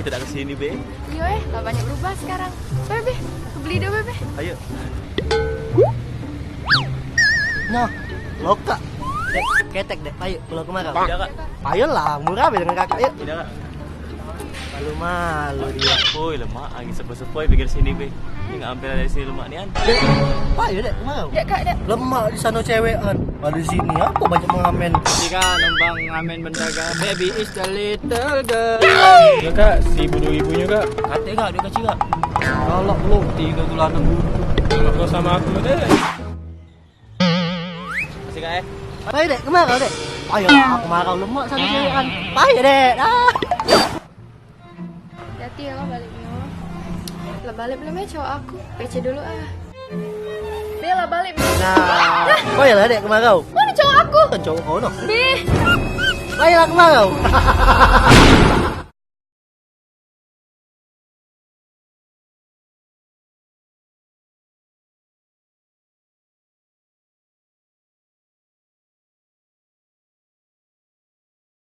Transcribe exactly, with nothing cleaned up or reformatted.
Dak ke sini, Be. Iyo, eh, lah banyak berubah sekarang. Be, Be, aku beli dua, Be, Be. Ayo. Nah, lokak. Dek, ketek, Dek. Ayo, pulang ke mana? Tidak, Kak. Ayolah, murah be dengan kakak, yuk. Tidak, Kak. Malu-malu dia. Oi, lemak, angin sepoi-sepoi pikir sini, Be. Ini nggak hampir ada sini lemak nian. Dek, ayo, Dek, ke mana? Dek, Kak, Dek. Lemak di sana cewekan. Pada sini apa banyak mengamen? Tiga nembang ngamen benda ga. Baby is the little girl. Ya kak, seribu dua ribu nyo kak. Kate kak, duit kecil kak. Galak lo, tiga bulan nunggu. Kau sama aku deh. Masih kak eh? Ayo dek, kemana dek? Ayo, aku marah lemak sama cewek kan. Ayo dek. Ah. Hati-hati ya lah baliknya. Lah balik belum ya cowok aku? P C dulu ah. Be lah balik. Nah, kau ya lah dek kemarau. Mana cowok aku? Kan cowok kau noh. Be. Ayolah kemarau.